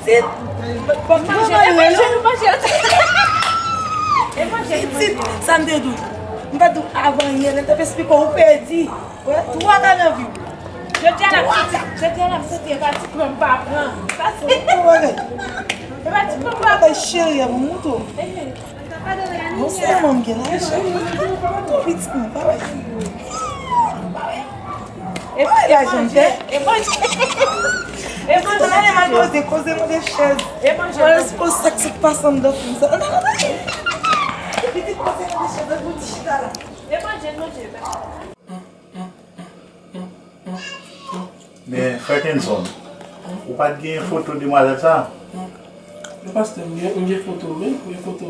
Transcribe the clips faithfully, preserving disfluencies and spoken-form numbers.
Pitit, bon, bon, manje, manje, manje. Pitit, sa m te di w. M pa t di w avan yè, lè m t ap esplike w, ou pèdi. Wè, twa ka nan vi w. Jodi a la, pitit, jodi a la, m santi e pa ti pran m pa pran. Sa se yon bagay. E pa ti pran m pa pran. Cheri, a pou mouton. Bon, se manm gen lajan. Tou pitit mwen, pa wè. E pa lajan, e manje. E manje. Gade mal koze, koze mande chèz. E manje. Mwen se pou sa k sot pase anndan fim sa. Pitit koze mande chèz, pou ti chita la. E manje, manje. Men, frè Kenson, ou pa t gen foto demwazèl sa? Yo, pastè, m gen, m gen foto, wi, m gen foto.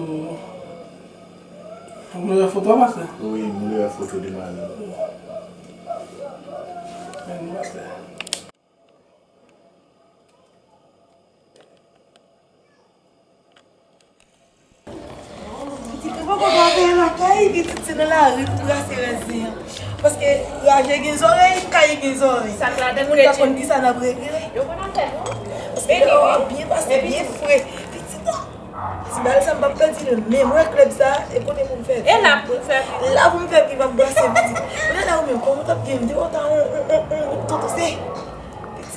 Ou vle wè foto a, pastè? Wi, m vle wè foto demwazèl. Men, pastè. Pitit, ou poko travay lakay, pitit, se nan lari pou trase rèzin an. Paske raje gen zòrèy, kay gen zòrèy. Sa k ladan moun pa konn kisa n ap regle. Yo konn afè nou. Paske lè w ap byen pase, byen fre. Pitit, ti bal sa m p ap pèdi l. Men mwen klèb sa, e kote pou m fè. E la pou m fè. La pou m fè pi, m ap brase pitit. Kounye a la ou menm, kòman w t ap gen m? Te wè w ta on, on, on, on, tonton se.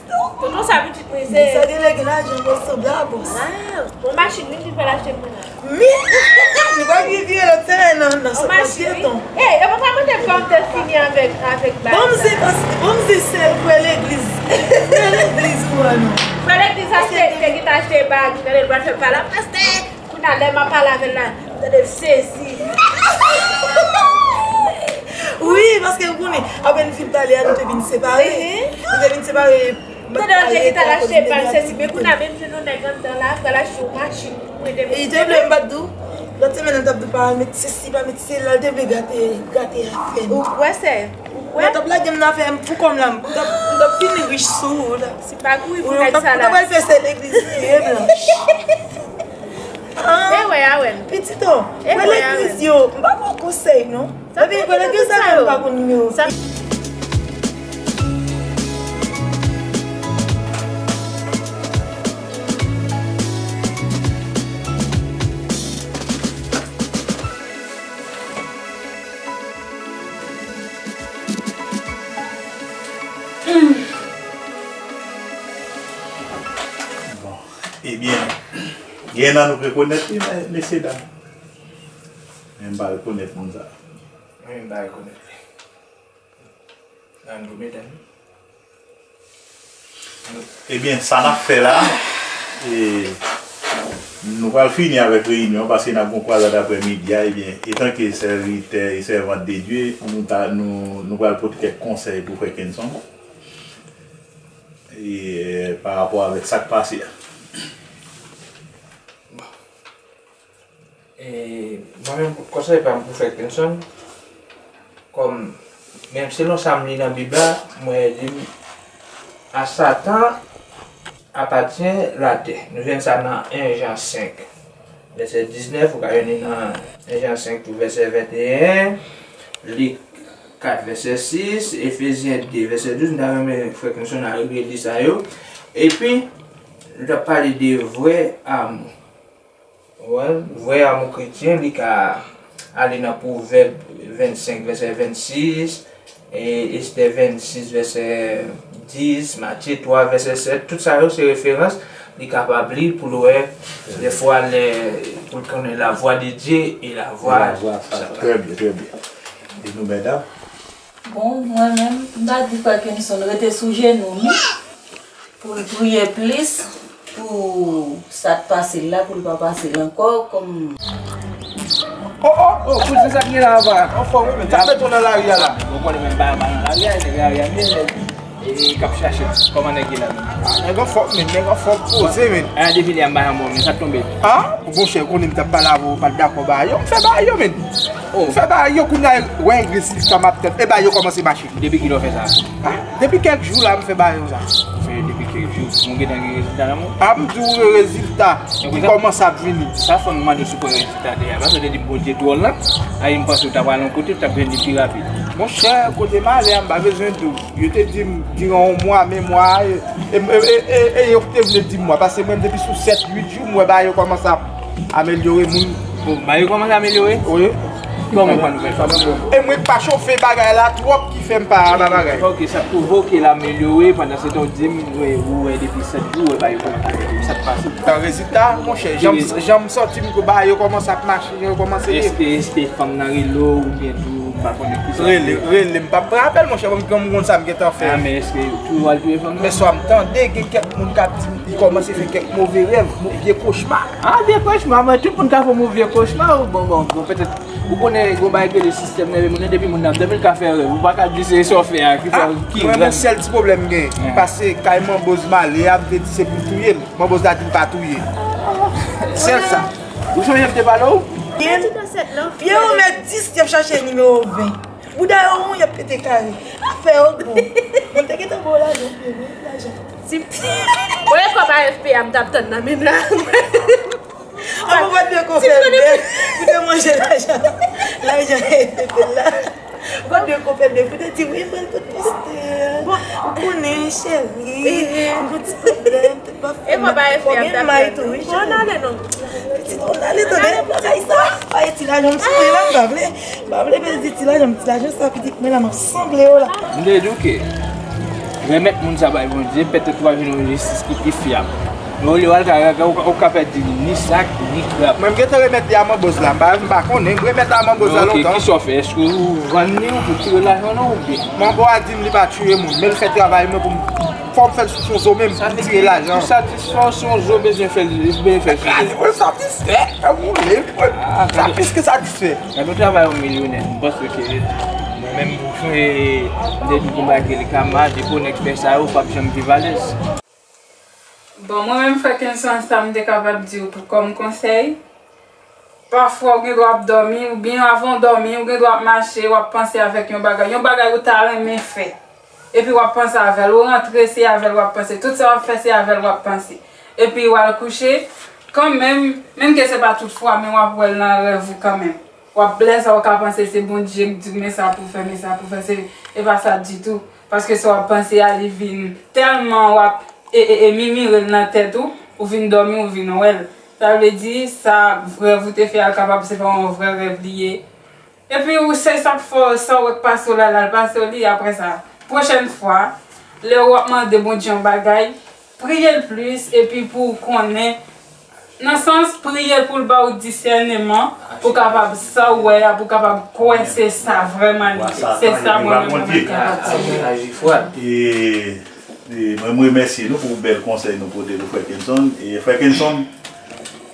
Tonton sa pitit mwen se. Sa gen lè gen lajan, mwen sanble a bòs. Ah, yon machin wi ki fè l achte mwen la. Men, nou pa vye vye lòt semèn nan, nan sot nan pyeton. Eh, yo pa mande m kòman te fini avèk, avèk bagay. Bon, m se pas-, bon, m se sèl frè legliz. Frè legliz ou an non. Frè legliz achte, te gen achte bag, tande l pral fè pala pastè. Kounye a lè m ap pale avè l la, m tande l sezi. Wi, paske ou konnen, apre n fin pale a, nou te vin separe. Mhm. Nou te vin separe. M tande l te gentan al achte bag, sezi, men kounye a menm jwenn yon nèg anndan la, pral achte yon machin pou ede m. Li te vle m pa t di w. Lòt semèn nan, l t ap di w pa met sesi, pa met sela, l te vle gate, gate afè m. Ou kwè, sè? Ou kwè? Mwen t ap lage m nan afè m pou kòm la. M t ap, m t ap fini rich sou ou la. Si pa kouri pou nèg sa la. Ou ta pral fè sèl legliz li ye blanch. Ah, e wè a wè l. Pitit o, e wè a wè l. Legliz yo, m pa ba w konsèy non. Epi, konnen gen zanmi m pa konn nimewo. Bon, ebyen, gen nan nou rekonèt li, men, mesye dam. Men m pa rekonèt moun sa. Mwen menm m pa rekonèt li. Nan nou medam. Ebyen, sa n ap fè la, e, nou pral fini avèk reyinyon, paske n ap gon kwazad aprè midi a, ebyen, etanke sèvitè e sèvant de Dye, nou ta, nou, nou pral pote kèk konsèy pou frè Kenson, e, pa rapò avèk sa k pase a. Bon. E, mwen menm, konsèy pa m pou frè Kenson, kòm, menm selon sa m li nan Bib la, mwen li di m, à Satan appartient la terre. Nou jwenn sa nan en Jan senk, vèsè diznèf, ou ka jwenn li nan en Jan senk tou, vèsè venteyen, Lik kat, vèsè sis, Efezyen de, vèsè douz, m ta renmen frè Kenson al reli sa yo. Epi, nou t ap pale de vrè amou. Ou wè, vrè amou kretyen, li ka ale nan Pwovèb vennsenk, vèsè vennsis, e Estè vennsis, vèsè dis, Matye twa, vèsè sèt. Tout sa yo se referans li kapab li pou l wè, dèfwa, lè, pou l konnen la voie de Dieu et la voie de Satan. Trè byen, trè byen. E nou, medam? Bon, mwen menm, m ta di frè Kenson rete sou jenou li pou l priye plis pou sa k pase l la, pou l pa pase l ankò, kòm. Oh, oh, oh, kouzin, sa k gen la anba a? Anfòm, wi, men. Sa k mete w nan lari a la? Ou konnen menm pa, pa nan lari a, nèg lari a, men nèg, e, k ap chache kòman nèg ye la menm. Ah, nèg anfòm, men, nèg anfòm, poze, men. Ah, depi lè a m pa nan bò, men sa k tonbe. Ah, monchè, ou konnen m t ap pale avè w, ou pa t dakò ba yo, m fè ba yo, men. Oh. M fè ba yo, kounye a, wè, rezilta m ap tann. E ba yo kòmanse mache. Depi kilè w fè sa? Ah, depi kèk jou la, m fè bagay konsa. Ou fè depi kèk jou? Ou gentan gen rezilta nan men w? Ah, m di w rezilta ki kòmanse ap vini. Sa fè m mande si w pran rezilta deja. Paske w te di Bondye dwòl la. Ayi, m panse w ta pral yon kote, w t ap jwenn li pi rapid. Monchè, kote m ale a, m pa bezwen di w. Yo te di m, diran yon mwa, men mwa a, e, e, e, e, e yo te vle di m mwa, paske mwen, depi sou sèt, uit jou, m wè bagay yo kòmanse ap amelyore moun. Bon, bagay yo kòmanse amelyore? Wi. Kòman w pran nouvèl sa? E mwen k pa chofe bagay la twòp ki fè m pa ba bagay. Ok, sa pwouve ke l amelyore, pandan se tan w di m, wi, ou wè depi sèt jou, ou wè bagay yo kòmanse amelyore. Sa k pase? Tan rezilta, monchè, jan m, jan m santi m ke bagay yo kòmanse ap mache, jan yo kòmanse ye. Èske, èske fanm nan rele w oubyen tou, m pa konnen kisa. Rele, rele, m p ap pran apèl, monchè, bon, m konn sa m gentan fè. Ah, men èske tou w al touye fanm nan? Men swa m tande gen kèk moun k ap di m, li kòmanse fè kèk move rèv, mo-, vye kochma. Ah, vye kochma, men tout moun ka fè yon vye kochma, ou bon, bon, bon, petèt, ou konnen, gon bagay ki rele sistèm nève moun nan, depi moun nan ap dòmi, l ka fè rèv, ou pa ka di se sa w fè a, ki fè, ki rèv. Ah, mwen, men sèl ti pwoblèm m gen, m pase kay manboz m ale a, m te di se pou touye l, manboz la di l pa touye. Sèl sa. Ou sonje m te pale w? Pye ou mèt dis, y ap chache nimewo ven. Bouda yo won, y ap pete kare. Afè yo bon. Mwen te gentan ba w lajan, pye, men lajan. Si, bon, e kòb A F P a m t ap tann nan men la. An mwen de konfèl de, pou te manje lajan. Lajan e pepe la. Mwen de konfèl de, pou te di wi, mwen tout mistè. Ou konnen, cheri. Mwen ti pwoblèm. E kòb A F P a m t ap tann. Bon, n ale non. Pitit, on ale tande. Bagay sa. Ay, ti lajan m soufri la, m pa vle. M pa vle pèdi ti lajan m, ti lajan sa, pitit mwen la, m ap sangle yo la. M te di w ke remèt moun sa bay Bondye, petèt w a jwenn yon jistis ki pi fyab. Men olye w al ka, ka, ou ka, ou ka pèdi ni sak, ni krab. Mwen, m gentan remèt li a manboz la, m pa, m pa konnen, m remèt la a manboz la lontan. Ok, kisa w fè? Èske ou vann li, ou tire lajan nan oubyen? Manbo a di m li pa touye moun, men l fè travay mwen pou m Fò m fè l sou son zo menm, m tire lajan. Pou satisfè w, se yon zo bezwen fè l, bezwen fè l sou zo. Mwen satisfè, fè woule, mwen sa plis ke satisfè. Gade yon travay yon milyonè, m panse ke mwen menm, m sonje m te di konba ke li ka mal, depi w nèg fè sa yo, w p ap janm viv alèz. Bon, mwen menm, frè Kenson, sa m te kapab di w pou kòm konsèy, pafwa, ou gen dwa ap dòmi, oubyen avan w dòmi, ou gen dwa ap mache, w ap panse avèk yon bagay. Yon bagay ou ta renmen fè. Epi w ap panse avè l. Ou rantre, se avè l w ap panse. Tout sa w ap fè, se avè l w ap panse. Epi w al kouche, kanmenm, menm ke se pa tout fwa, men w ap wè l nan rèv ou kanmenm. W ap lè sa w ka panse se Bondye k di w men sa pou w fè, men sa pou w fè, se, e pa sa ditou. Paske sa w ap panse a, li vin tèlman w ap e, e, e mimire l nan tèt ou, ou vin dòmi, ou vin wè l. Sa vle di, sa rèv ou te fè a kapab se pa yon vrè rèv li ye. Epi ou se sa k fè w, sa w wè k pase w la, l al pase w li, apre sa, pwochèn fwa, lè w ap mande Bondye yon bagay, priye l plis, epi pou w konnen, nan sans, priye l pou l ba w disèneman, pou w kapab sa w wè a, pou w kapab kwè se sa vrèman li ye. Se sa mwen menm mwen kapab di. E, e, mwen, mwen remèsye nou pou bèl konsèy nou pote pou frè Kenson. E, frè Kenson,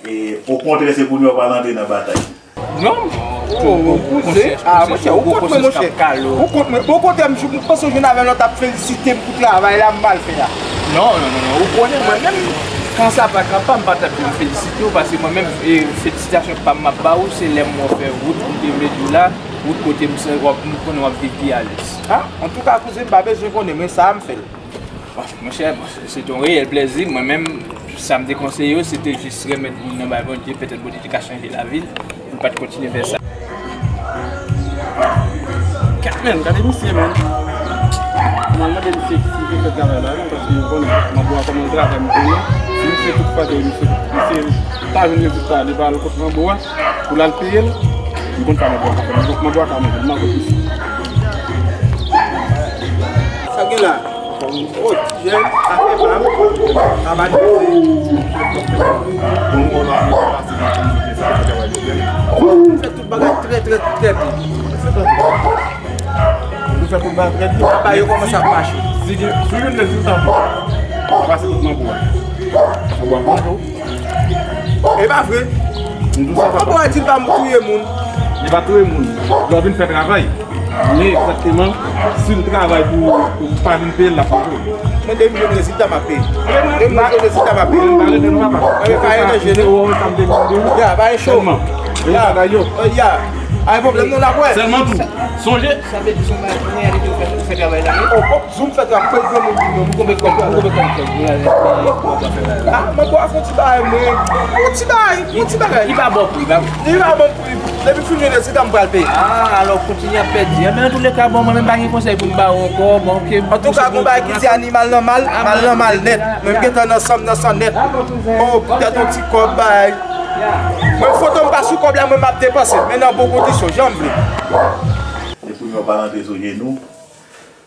e, okontrè, se kounye a w pral antre nan batay. Non, oh, oh, kouzen, ah, monchè, ou kont mwen, monchè. Ou kont mwen. Bon, kote m, m panse w jwenn avè lòt ap felisite m pou travay la m mal fè a. Non, non, non, non, ou konnen mwen menm, kan sa pa ka pa, m pa t ap vin felisite w, paske mwen menm, e, felisitasyon pa m m ap ba ou, se lè m wè w fè wout, m te vle di w la, wout kote m se, w ap, m konnen w ap viv pi alèz. Ah, antouka, kouzen, m pa bezwen konnen, mwen sa a m fè l. Bon, monchè, bon, se, se te yon reyèl plèzi. Mwen menm, sa m te konseye yo, se te jis remèt moun nan bay Bondye, petèt Bondye te ka chanje lavi l, pou l pa t kontinye fè sa. Kat, men, gade misye, men. Mwen mande misye si li te fè travay la, wi, paske mwen konnen manbo a kòman l travay, mwen konnen. Si misye tout fwa ke misye, misye pa jwenn rezilta, li pa al kot manbo a, pou l al peye l, m konn sa manbo a ka fè. Manbo, manbo a ka manje, m nan kot misye. Sa gen la? Oh, ti jèn, afè pa m. Sa pa t. Fè tout bagay trè, trè, trè byen. Ou fè tout bagay trè byen. Apa yo kòmanse ap mache. Si gen, si gen rezilta, pase tout manbo a. Manbo a konn tou. E pa vre. Manbo a di l pa touye moun. Li pa touye moun. Lè w vin fè travay. Men egzakteman, si l travay pou, pou pa vin peye l, l ap peye. Men depi m jwenn rezilta, m ap peye. Depi m jwenn rezilta, m ap peye. Mwen pa rete non, papa. Mwen pa rete jwenn. Yo, sa m te vin di w. Ya, pa e cho. Sèlman. Ya. Yo, sa yo. Ya. Ay, pwoblèm nou la, kwè. Sèlman tou. Sonje. Sa vle di son mari konnen ale tou fè, fè travay la, wi. Oh, oh, zoom fè travay, fè granmoun pou nou, pou konbyen kòb, pou konbyen kòb. Ah, mwen kwa fè ti bagay, mwen. Yon ti bagay, yon ti bagay. Li pa bon pri, ba. Li pa bon pri. Depi fini de, se dam pral peye. Ah, alò, kontinye ap pèdi. Enben, antouleka, bon, mwen menm pa gen konsèy pou m ba ou ankò, bon, ke. Antouka, gon bagay ki di animal nan mal, mal nan mal nèt. Mwen gentan nan san m nan san nèt. Oh, poutèt yon ti kòb, bay. Mwen foto m pa sou kòb la, mwen m ap depanse. Men nan bon kondisyon, jan m vle. Depi nou pa rantre sou jenou.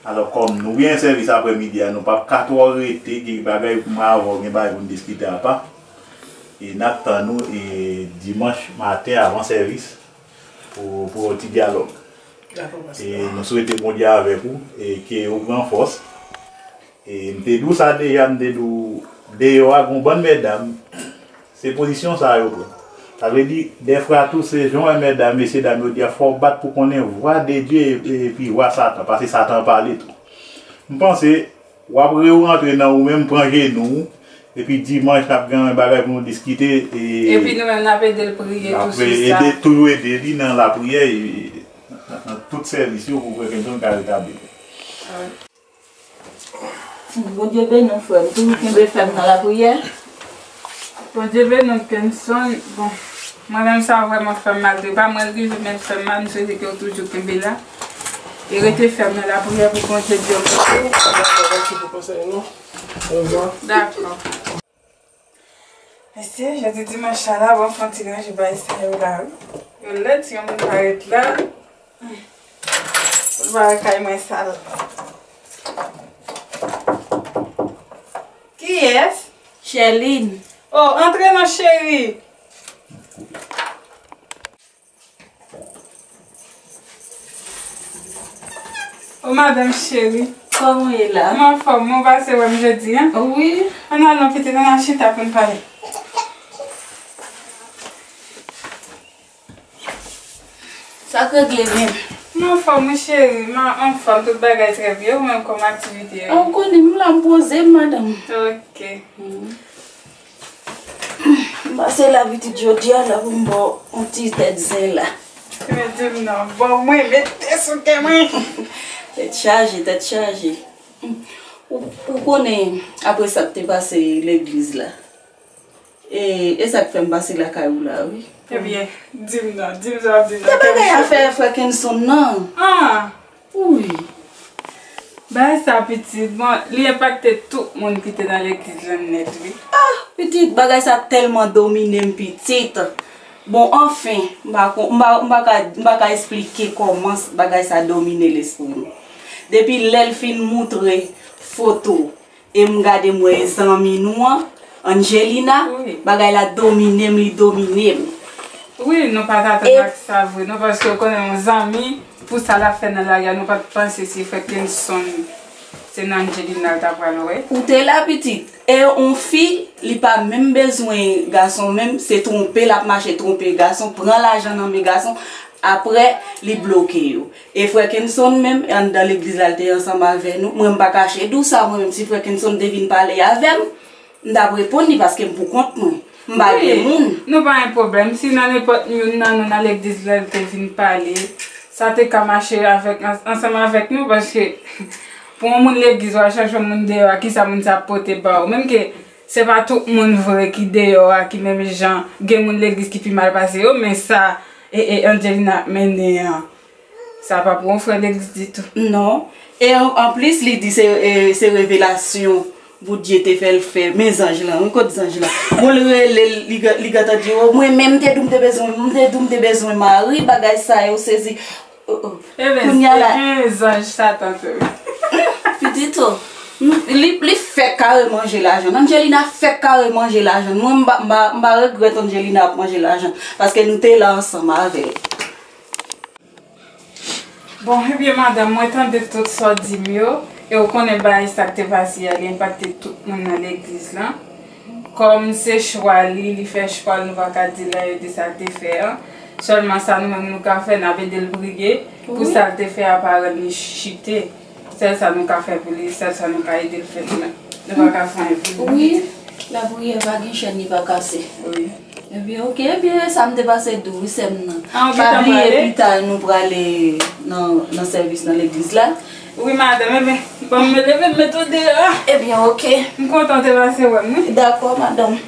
Alò, kòm nou gen sèvis aprèmidi a, nou p ap ka twò rete, gen bagay pou mwen avè w, gen bagay pou n diskite apa. E n ap tann ou, e, dimanch maten avan sèvis pou, pou yon ti dyalòg. Dakò, pastè. E nou swete Bondye avèk ou, e ke ou pran fòs. E m te di w sa deja, m te di w, deyò a, gon bann medam, se pozisyon sa yo pran. Sa vle di, dèfwa tou, se jan w wè medam, mesye dam yo di a, fò w bat pou konnen vwa de Dye e, epi vwa Satan, paske Satan pale tou. M panse, w ap re-, rantre nan ou menm, pran jenou w, epi dimanch, n ap gen bagay pou nou diskite, e. Epi nou menm, n ap ede l priye tou sou sa. N ap ede, toujou ede li nan lapriyè, e, nan, nan tout sèvis yo, pou frè Kenson ka retabli. Bondye beni w, frè m. Toujou kenbe fèm nan lapriyè. Bondye beni w, Kenson. Bon, mwen menm sa vrèman fè m mal. Se pa mwen l rive, men l fè m mal. M swete ke w toujou kenbe la. E rete fèm nan lapriyè pou Bondye di yon mo pou ou. Dakò, mèsi pou konsèy nou. Orevwa. Dakò. Mesye, jodi dimanch sa la, bon, fè yon ti ranje bagay sa yo la, wi. Yo lèd, si yon moun parèt la, hmm, pou l pa wè kay mwen sal. Kiyès? Sherline. Oh, antre non, cheri. O madanm cheri. Kòman w ye la? M anfòm, ou pase wè m jodi a? Wi. Ann al non pitit, ann al chita pou n pale. Sa k regle menm? M anfòm wi cheri, m anfòm, tout bagay trè byen. Ou menm kòman aktivite yo? Ah, ou konnen m la, m poze m, madanm. Ok. M pase la pitit jodi a la pou m ba w yon ti tèt zen la. Men di m non, bon mwen mete sou kè mwen. Tèt chaje, tèt chaje. Ou, ou konnen apre sa k te pase legliz la. E, e sa k fè m pase lakay ou la, wi. Ebyen, di m non, di m sa w ap di m nan. Te bagay afè frè Kenson nan. Ah! Wi. Bagay sa pitit, bon, li enpakte tout moun ki te nan legliz lan nèt, wi. Ah, pitit, bagay sa tèlman domine m, pitit. Bon, anfen, m pa kon, m pa, m pa ka, m pa ka esplike kòman s-, bagay sa domine lespri m. Depi lè l fin moutre foto, e m gade m wè e zanmi nou an, Angelina, wi, bagay la domine m, li domine m. Wi, nou pa t atann ak sa vre, non, paske w konnen yon zanmi, pou sa l ap fè nan lari a, nou pa t panse se frè Kenson, se nan Angelina l ta pral wè. Ou te la, pitit. E yon fi, li pa menm bezwen gason, menm se twonpe l ap mache twonpe gason, pran lajan nan men gason, apre, li bloke yo. E frè Kenson menm, anndan legliz la, l te ansanm avè nou. Mwen, m pa kache di w sa, mwen menm, si frè Kenson te vin pale avè m, m t ap reponn li paske m pou kont mwen. M pa gen moun. Wi, nou pa gen pwoblèm. Si nan nenpòt youn nan nou nan legliz la, l te vin pale, sa te ka mache avèk, ans-, ansanm avèk nou, paske pou yon moun legliz, w al chèche yon moun deyò a, kisa moun sa ap pote ba ou? Menm ke se pa tout moun vre ki deyò a, ki menm jan, gen moun legliz ki pi mal pase yo, men sa, e, e, Angelina ap mennen an, sa pa pou yon frè legliz ditou. Non. E an, anplis, li di se, e, se revelasyon Bondye te fè l fè. Men zanj lan, wi, kot zanj lan? Bon, l rele l, li, gen- li gentan di, "O, mwen menm, m te di w m te bezwen, m te di w m te bezwen mari, bagay sa yo, sezi." Oh, oh. Ebyen, kounye a la, se yon zanj Satan tou. Pitit, oh. M- Li, li fèk kare manje lajan. Angelina fèk kare manje lajan. Mwen, m pa, m pa, m pa regrèt Angelina ap manje lajan. Paske nou te la ansanm avè l. Bon, ebyen, madanm, mwen tande tout sa w di m yo, e w konnen bagay sa k te pase a, li enpakte tout moun nan legliz lan. Kòm se chwa li, li fè chwa l, nou pa ka di l anyen de sa l te fè an. Sèlman sa nou menm nou ka fè, n ap ede l priye pou sa l te fè a pa rann li chite. Sèl sa nou ka fè pou li, sèl sa nou ka ede l fè, nou menm. Nou pa ka fè anyen pou li. Wi, lapriyè pa gen chèn, li pa kase. Wi. Ebyen, oke, ebyen, sa m te pase di w, wi, sè m nan. Ah, ou gentan prale? Pa bliye, pita, nou prale nan, nan sèvis nan legliz la. Wi, madanm, ebyen, bon, m leve, m met ou deyò. Ebyen, oke. M kontan w te pase wè m, wi. Dakò, madanm.